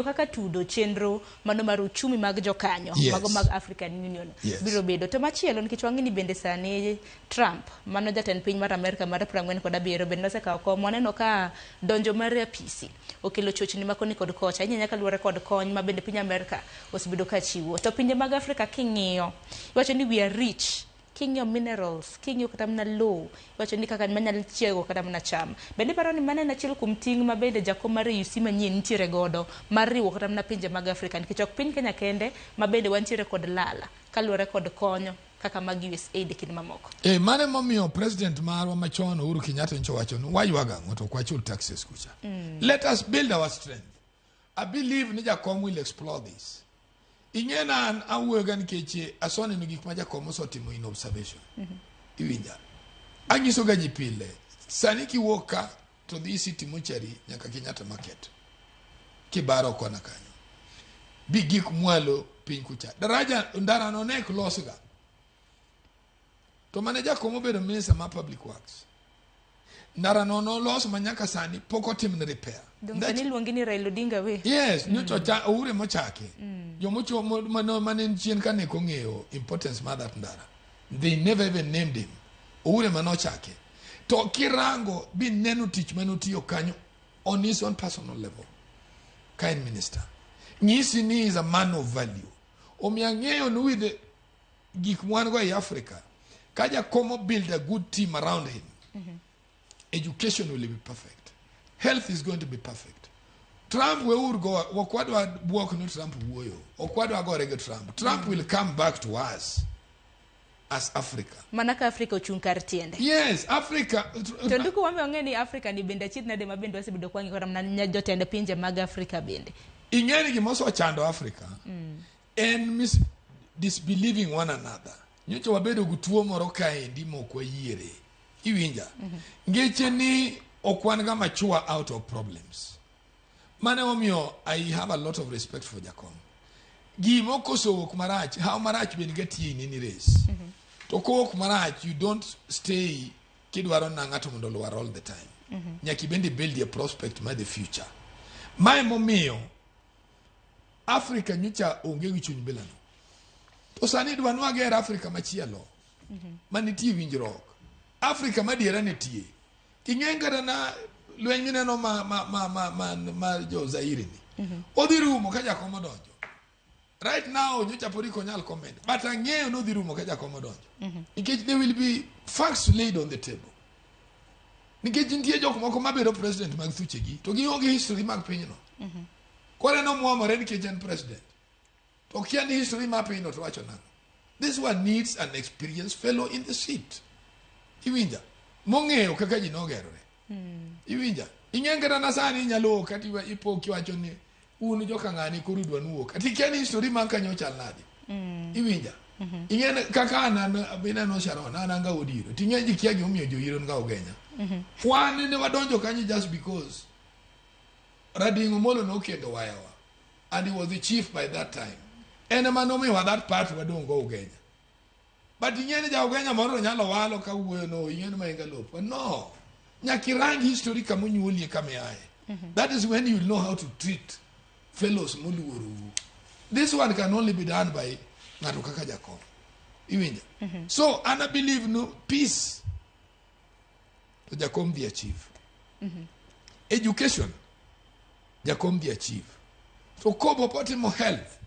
Kaka tudo chenro mano mar uchumi mag jokanyo mago mag African Union biro bedo. To machielo, nikech wang'e ni bende sani Trump, mano jatend piny mar Amerka mar 47, bende nosekawo kom, waneno ka donjo mar apisi okelo chochni ma koni kod kocha, ahinya ahinya kaluwore kod kony ma bende piny Amerka osebedo ka chiwo. To pinje mag Afrika king'iyo, iwacho ni we are rich, king'iyo minerals, king'iyo kata mana lowo, iwacho ni kaka manyalo chiego kata mana cham. Bende iparo ni mano en achiel kuom ting' ma bende jakom mar AUC manyien nitiere godo mar riwo kata mana pinje mag Afrika, nikech ok piny Kenya kende ma bende wantiere kod lala kaluwore kod konyo kaka mag USAID e kind mamoko. E, mano emomiyo president marwa machon Uhuru Kenyatta nyocha owacho ni waywago ang'o to ok wachul taxes kucha. Let us build our strength. I believe ni jakom will explore this. Ing'e na an awuoyoga nikech aseneno gik ma jakom osetimo in observation. Iwinja. Anyiso ga ji pile, sani kiwuok ka to dhi City Mortuary nyaka Kenyatta Market. Kibaro kona kanyo. Bi gik mwalo piny kucha. Daraja ndara no ne ok losga. To mane jakom obedo minister mar public works. Ndara no nolos ma nyaka sani pok otimne repair. Dong sani iluongi ni Raila Odinga we. Yes, nyocha Uhuru emochake. Jomocho mane en chien ka ne ok ong'eyo importance mar that ndara. They never even named him. Uhuru ema nochake. To kirango bineno tich mane otiyo kanyo on his own personal level ka en minister. Nyisi ni is a man of value. Omiyo ang'eyo ni with gik mwan go ei Africa, ka jakom build a good team around him, education will be perfect. Health is going to be perfect. Trump weuru go, ok wadwa buok ni Trump wuoyo. Ok wadwa gore gi Trump. Trump will come back to us as Africa. Mana ka Afrika ochung' kar tiende. Yes, Africa. To nduku wambe wang'e ni Afrika ni bende achiedh nade ma bende wasebedo kwang'iyo kata mana jotend pinje mag Afrika bende. Ing'e ni gima osechando Africa en disbelieving one another. Nyocha wabedo gi tuo moro kaendi mok wayiere. Iwinja? Ngeche ni ok wan ga mature out of problems. Mano emomiyo I have a lot of respect for Jakom. Gima okoso wuok marach, haw marach bende ga tiyo in any race. To kowuok marach, you don't stay kidwaro na ng'ato mondo olwar all the time. Nyaka ibende build a prospect mar the future. Mae momiyo Africa nyocha onge gi chuny bilano. To sani idwa ni wager Africa machielo manitie winjruok. Africa madiera nitie. Ing'e kata na lweny mineno ma jo Zaire ni. Odhi rumo ka jakom odonjo. Right now nyocha pod ok onyal comment. But ang'eyo ni odhi rumo ka jakom odonjo. Nikech there will be facts laid on the table. Nikech nitie jok moko mabedo president mag thuchegi to gionge history mag pinyno. Koro en omwomore nikech en president. To okia ni history mar pinyno to wacho nang'o. This one needs an experienced fellow in the seat. Iwinja? Mong'eyo kaka ji nogerore. Iwinja? Ing'e kata na sani inyalo wuok kata ipo kiwacho ni un joka ng'ani koro idwa nuwuok. Ati ikia ni history mar kanyo chal nade. Iwinja? Ing'e ni kaka an ineno Sharon, an an ga wuod Iro. Ting'e ji kia gimomiyo jo Iro nga Ugenya. Wan ne wadonjo kanyo just because Rading Omolo nokendo wayawa and he was the chief by that time. En ema nomiyowa that part wadong' go Ugenya. But ing'e ni ja Ugenya moro to nyalo walo ka wuoyo no ing'e ni ma en galopwa. No. Nyaka irang history kama onyuolie kama iaye. That is when you will know how to treat fellows moluorou. This one can only be done by ng'ato kaka Jakom. Iwinja? So an I believe no peace to Jakom dhi achieve. Education Jakom dhi achieve. To kobo potimo health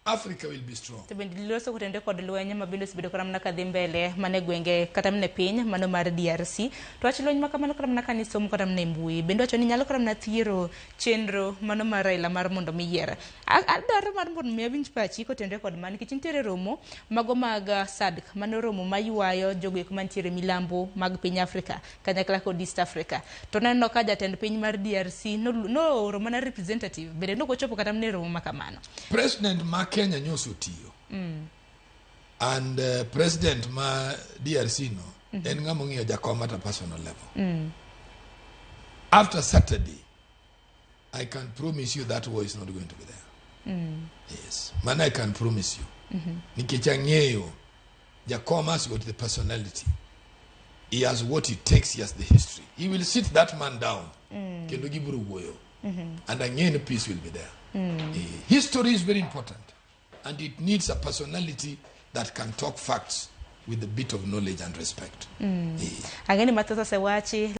Africa will be strong. To bende loso kotenore kod lweny ma bende osebedo kata mana kadhi mbele mana e gwenge kata mana e piny mano mar DRC. To wach lweny ma kamano kata mana kane isomo kata mana e mbui bende wacho ni nyalo kata mana thiero chenro mano mar Raila mar mondo mi yier. Adwaro mar mondo mi awinj pachi kotenore kod mano nikech nitiere romo mago mag SADC mano romo maywayo jogo eko mantiere milambo mag piny Afrika kanyakla kod East Africa. To naneno ka jatend piny mar DRC nooro mana representative bende nokochopo kata mana e romo ma kamano. President ma Kenya nyoso tiyo. And president ma DRC no en ng'ama ong'iyo jakom at a personal level. After Saturday, I can promise you that war is not going to be there. Yes. Man, I can promise you. Nikech ang'eyo Jakom has got the personality. He has what it takes, he has the history. He will sit that man down. Kendo gibiro wuoyo. And ang'e ni peace will be there. History is very important and it needs a personality that can talk facts with a bit of knowledge and respect. Ang'e ni mathoth osewachi.